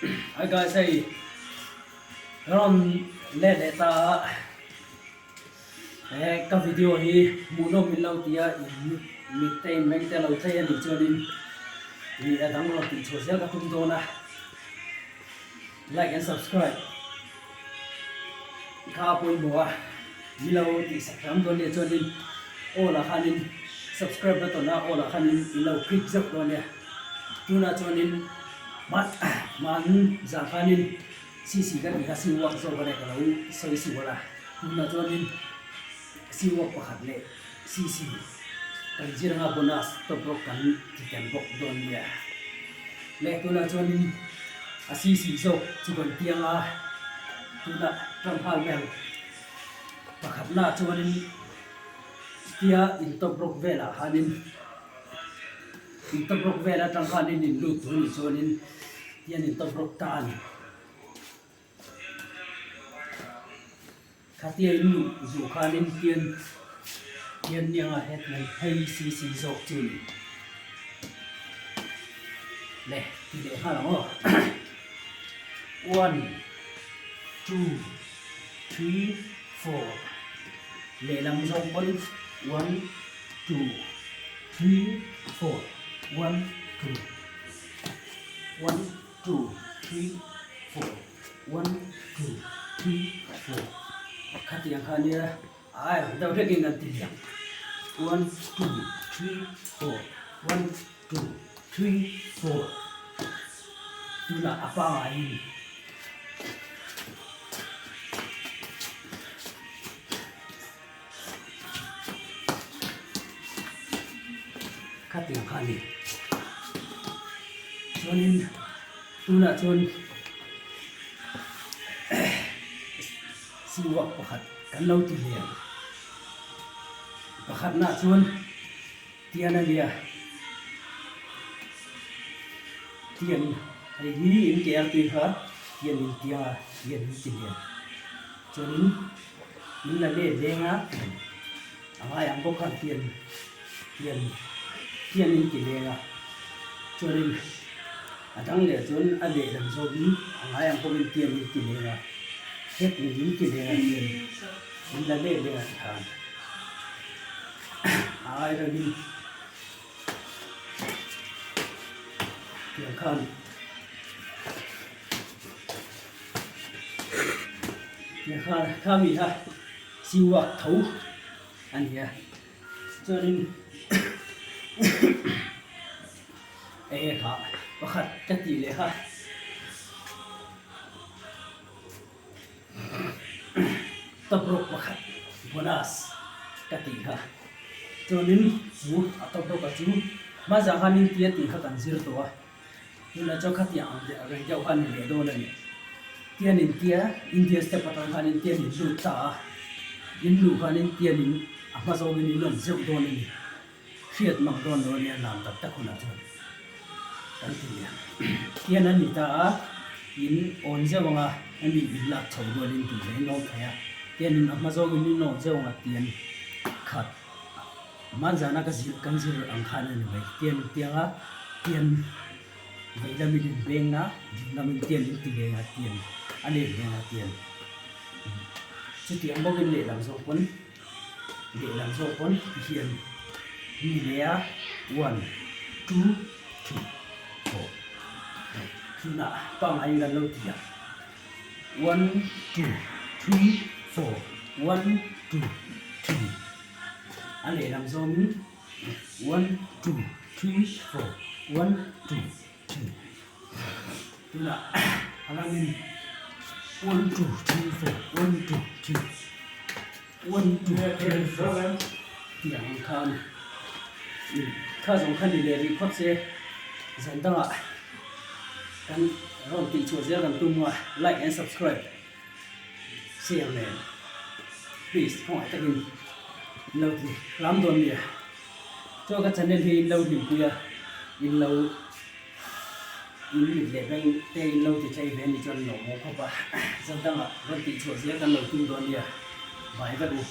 Hi guys hei rawn let leh ta a he ka video hi hmuhnawm min lo ti a in mit te in meng te lo tlei a nih chuanin ih a dang rawn tih chhuah zel ka tum dawn a like and subscribe kha a pawimawh a ni lo tih sak hram dawn nia chuanin aw lah khanin subscribe button a aw lah khanin in lo click zeuh dawn nia tunah chuanin hman zah khanin cc ka tih kha si work zawk a nia ka lo sawi sual a tunah chuanin si work pakhat leh cc kan zir anga bonus top rock kan ti tel bawk dawn nia leh tunah chuanin a cc zawk chu kan tiang a tunah tan nghal mai ang pakhatnaah chuanin tia in top rock velah khanin in top rock vel atang khanin in lut tur a nih chuanin tian in top rock ta a ni. Khatia in luh zuh khanin tian tian nianga hetiang hei si si zawk chu ni le ti leh nghal ang aw one two three four lehlam zawng pawn one two three four one two one two three four one two three four khatiang kha nia a ai ang deuh hlekin kan ti liam one two three four one two three four tunah a pangaiin Khatiang kha a ni. Chuanin tunah chuan siwak pakhat kan lo ti lian. Pakhatnaah chuan tian a nia. Tian hei hi in ke a tui kha tian in tiang a tian in ti lian. Chuanin min la let leng a a ngai ang bawk khan tian tian tian in ti leng a chuanin a dang leh chuan a lehlam zawkin a ngai ang bawkin tian in ti leng a het in ti leng a tian min la let leng a tikhan a ngai rengin tiang khan. Kha kha mi kha siwak tho a ni a chuanin eng kha pakhat ka tih leh kha top rope pakhat bonus ka tih kha chuanin chu a top rope a chu hma zah khanin tia tih kha kan zir tawh a. Tunah chuan khatiang ang deuh reng deuh kha a ni leh dawn a ni. Tianin tia India step atang khanin tianin lut ta a, in luh khanin tianin a hma zawngin in awm zeuh dawn a ni. Hriat mak dawn lo a nia lam tak tak hunah chuan kan ti leh ang. Tian an ni ta a, in awn zeuh anga hemi in lak chho rualin tih leh in awm thei a, tianin a hma zawngin in awm zeuh anga tian khat. Hmanzana ka zir kan zir ang khan a ni mai. Tian tiang a, tian vei lamin in beng a, ding lamin tian in ti leng a, tian a let leng a tian. Chutiang bawkin lehlam zawk pawn lehlam zawk pawn tihian mi leh a one two three four tunah pangngai in kan lo ti a one two three four one two three. A lehlam zawmin one two three four one two three tunah a langin one two three four one two three one two three four tih ang khan kha zawng kha ni leh rih phawt se zan dangah kan rawn tih chhuah zel kan tum a like and subscribe. Share nen please khawngaih takin in lo ti hram dawn nia. Chuan ka channel hi in lo hlimpui a, in lo in mit leh beng te in lo ti tlei ve a nih chuan in lo maw khawp a, zan dangah rawn tih chhuah zel kan lo tum dawn nia. Bye vek u.